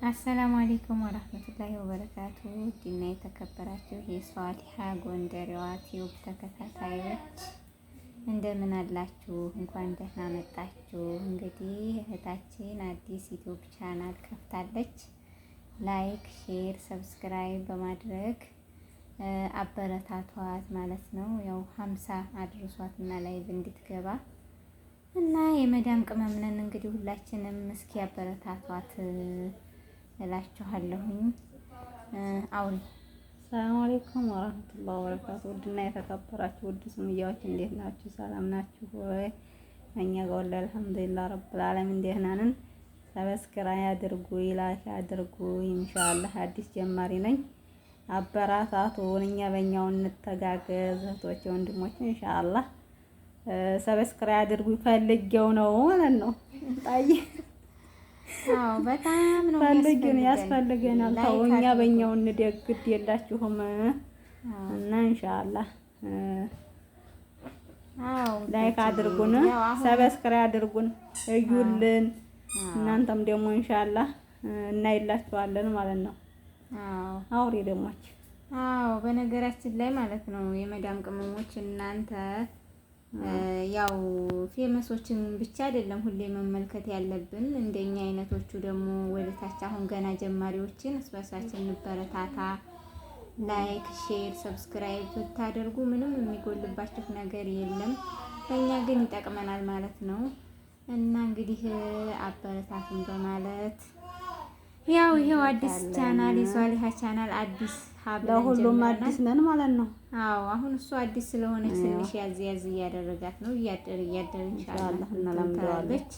السلام عليكم ورحمة الله وبركاته። ውድና የተከበራችሁ የሷሊሃ ጎንደሬዋ ቲዩብ ተከታታዮች እንደምን አላችሁ? እንኳን ደህና መጣችሁ። እንግዲህ እህታችን አዲስ ዩቲዩብ ቻናል ከፍታለች። Like፣ share፣ subscribe በማድረግ አበረታቷት ማለት ነው። ያው 50 አድርሷት እና live እንድትገባ እና የመዳም ቅመም ነን እንግዲህ ሁላችንም እስኪ አበረታቷት እላችኋለሁኝ። አውሪ። السلام عليكم ورحمة الله وبركاته። ውድና የተከበራችሁ ውድ ሱምያዎች እንዴት ናችሁ? ሰላም ናችሁ ወይ? እኛ ጋር والله الحمد لله رب العالمين ደህና ነን። Subscribe አድርጉ፣ like አድርጉ። ኢንሻአላህ አዲስ ጀማሪ ነኝ። አበረታቱን፣ እኛ በእኛው እንተጋገዝ እህቶቼ ወንድሞቼ። ኢንሻአላህ subscribe አድርጉ። ፈልጌው ነው ማለት ነው ጣይ አዎ በጣም ነው ፈልግን ያስፈልገናል። ተው እኛ በእኛው እንደግ፣ ግድ የላችሁም እና ኢንሻአላህ አዎ Like አድርጉን፣ subscribe አድርጉን፣ እዩልን። እናንተም ደግሞ ኢንሻአላህ እናይላችኋለን ማለት ነው። አዎ አውሪ ደሞች። አዎ በነገራችን ላይ ማለት ነው የመዳም ቅመሞች እናንተ ያው famous ኦችን ብቻ አይደለም ሁሌ መመልከት ያለብን። እንደኛ አይነቶቹ ደግሞ ወደታች አሁን ገና ጀማሪዎችን እርስ በርሳችን እንበረታታ። Like፣ share፣ subscribe ብታደርጉ ምንም የሚጎልባችሁ ነገር የለም። ለእኛ ግን ይጠቅመናል ማለት ነው። እና እንግዲህ አበረታቱን በማለት ያው ይሄው አዲስ ቻናል የሷሊሃ ቻናል አዲስ ለሁሉም አዲስ ነን ማለት ነው። አዎ አሁን እሱ አዲስ ስለሆነች ትንሽ ያዝ ያዝ እያደረጋት ነው። እያደር እያደር ኢንሻአላህ እናለምደዋለች።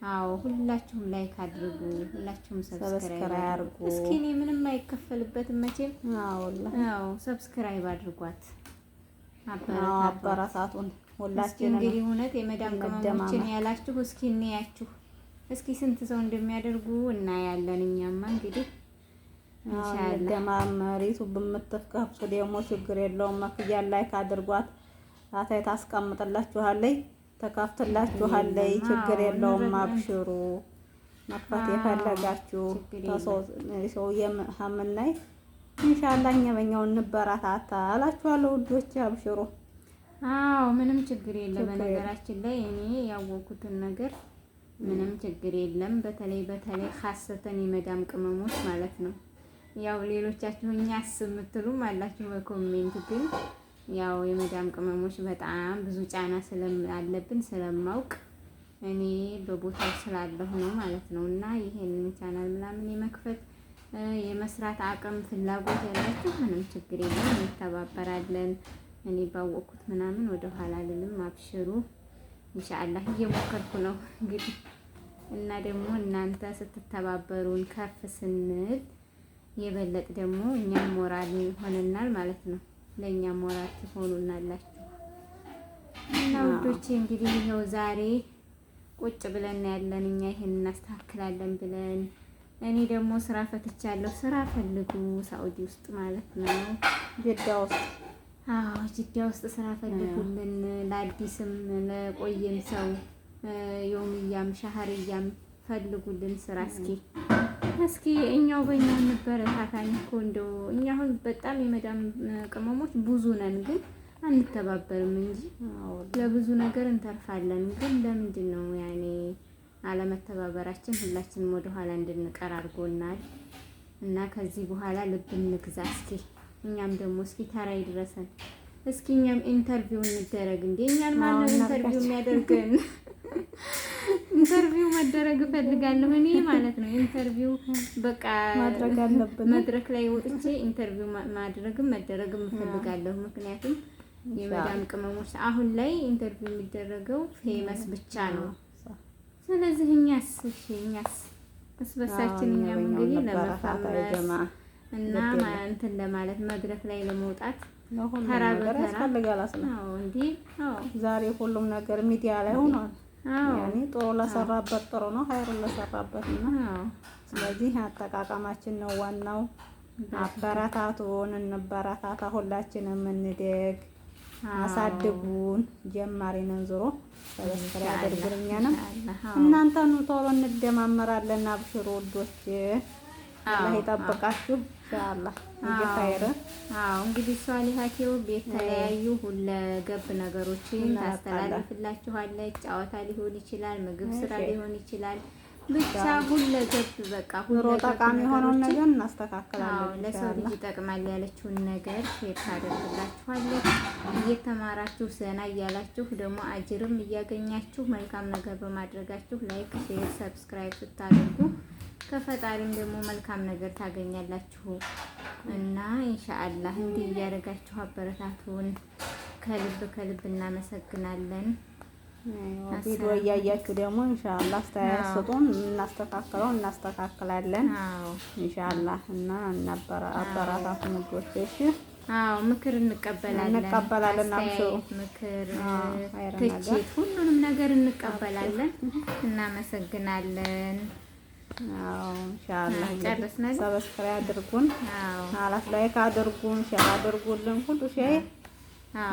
አዎ ሁላችሁም like አድርጉ፣ ሁላችሁም subscribe አድርጉ። እስኪ እኔ ምንም አይከፈልበትም መቼም። አዎ والله አዎ subscribe አድርጓት፣ አበረታቱን ሁላችንም። እንግዲህ እውነት የመዳም ቅመሞችን ያላችሁ እስኪ እንያችሁ፣ እስኪ ስንት ሰው እንደሚያደርጉ እናያለን። እኛማ እንግዲህ ደማመር ዩቱብ የምትከፍቱ ደግሞ ችግር የለውም። መክያ like አድርጓት አታይ ታስቀምጥላችኋለች፣ ተከፍትላችኋለች። ችግር የለውም። አብሽሩ መክፈት የፈለጋችሁ ሰው የምናይ ኢንሻአላህ እኛ በእኛው እንበረታታ እላችኋለሁ ውዶች፣ አብሽሩ። አዎ ምንም ችግር የለም። በነገራችን ላይ እኔ ያወኩትን ነገር ምንም ችግር የለም። በተለይ በተለይ ሀሰተን የመዳም ቅመሞች ማለት ነው። ያው ሌሎቻችሁ እኛስ የምትሉም አላችሁ በ comment፣ ግን ያው የመዳም ቅመሞች በጣም ብዙ ጫና ስላለብን ስለማውቅ እኔ በቦታው ስላለሁ ነው ማለት ነው። እና ይሄንን ቻናል ምናምን የመክፈት የመስራት አቅም ፍላጎት ያላችሁ ምንም ችግር የለም፣ እንተባበራለን። እኔ ባወቅኩት ምናምን ወደ ኋላ አልልም። አብሽሩ ኢንሻአላህ እየሞከርኩ ነው እንግዲህ። እና ደግሞ እናንተ ስትተባበሩን ከፍ ስንል የበለጥ ደግሞ እኛም ሞራል ይሆነናል ማለት ነው። ለእኛም ሞራል ትሆኑናላችሁ። እና ውዶቼ እንግዲህ ይኸው ዛሬ ቁጭ ብለን ያለን እኛ ይሄን እናስተካክላለን ብለን፣ እኔ ደግሞ ስራ ፈትቻለሁ። ስራ ፈልጉ ሳኡዲ ውስጥ ማለት ነው፣ ጅዳ ውስጥ። አዎ ጅዳ ውስጥ ስራ ፈልጉልን፣ ለአዲስም ለቆየም ሰው የውምያም ሻህርያም ፈልጉልን ስራ። እስኪ እስኪ እኛው በእኛው እንበረታታን እኮ እንደው እኛ አሁን በጣም የመዳም ቅመሞች ብዙ ነን፣ ግን አንተባበርም እንጂ ለብዙ ነገር እንተርፋለን። ግን ለምንድን ነው ያኔ አለመተባበራችን ሁላችንም ወደኋላ እንድንቀር አድርጎናል። እና ከዚህ በኋላ ልብ እንግዛ እስኪ እኛም ደግሞ እስኪ ተራ ይድረሰን። እስኪ እኛም interview እንደረግ እንዴ! እኛን ማነው interview የሚያደርገን? Interview መደረግ እፈልጋለሁ እኔ ማለት ነው። Interview በቃ ማድረግ አለብን። መድረክ ላይ ወጥቼ interview ማድረግም መደረግም እፈልጋለሁ። ምክንያቱም የመዳም ቅመሞች አሁን ላይ interview የሚደረገው famous ብቻ ነው። ስለዚህ እኛስ እሺ እኛስ እስበሳችን እኛም እንግዲህ ለመፋመስ እና እንትን ለማለት መድረክ ላይ ለመውጣት ተራ በተራ ያስፈልጋል። አዎ እንዴ አዎ ዛሬ ሁሉም ነገር ሚዲያ ላይ ሆኗል። ያኔ ጥሩ ለሰራበት ጥሩ ነው፣ ኸይር ለሰራበት ነው። ስለዚህ አጠቃቀማችን ነው ዋናው። አበረታቱን፣ እንበረታታ፣ ሁላችንም እንደግ፣ አሳድጉን። ጀማሪ ነን፣ ዞሮ subscribe አድርጉን። እኛንም እናንተኑ ቶሎ እንደማመራለን። አብሽሩ ውዶች። አላህ ይጠብቃችሁ ኢንሻአላህ። እንጂ ኸይር። አዎ፣ እንግዲህ ሷሊሃ ቲዩብ የተለያዩ ሁለገብ ነገሮችን ታስተላልፍላችኋለች። ጨዋታ ሊሆን ይችላል፣ ምግብ ስራ ሊሆን ይችላል። ብቻ ሁለገብ በቃ ኑሮ ሁለገብ ጠቃሚ የሆነውን ነገሮችን ነገር አዎ እናስተካክላለን ለሰው ልጅ ኢንሻአላህ። ይጠቅማል ያለችውን ነገር share ታደርግላችኋለች። እየተማራችሁ ዘና እያላችሁ ደግሞ አጅርም እያገኛችሁ መልካም ነገር በማድረጋችሁ like፣ share፣ subscribe ስታደርጉ ከፈጣሪም ደግሞ መልካም ነገር ታገኛላችሁ እና ኢንሻአላህ እንዲህ እያደረጋችሁ አበረታቱን። ከልብ ከልብ እናመሰግናለን። ቪዲዮ እያያችሁ ደግሞ ኢንሻአላህ አስተያየት ስጡን። እናስተካክለው እናስተካክላለን ኢንሻአላህ እና አበረታቱን ውዶቼ። እሺ። አዎ፣ ምክር እንቀበላለን፣ እንቀበላለን። አብሽሩ። አስተያየት፣ ምክር፣ ኸይር ነገር። ትችት፣ ሁሉንም ነገር እንቀበላለን። እናመሰግናለን። አዎ ኢንሻአላህ። እንግዲህ ጨረስን አይደል? subscribe አድርጉን፣ አላፍ like አድርጉን፣ share አድርጉልን፣ ሁሉ ሸይ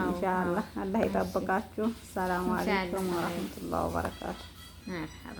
ኢንሻአላህ። አላህ ይጠብቃችሁ። ሰላም አለይኩም ወራህመቱላሂ ወበረካቱ። መርሐባ።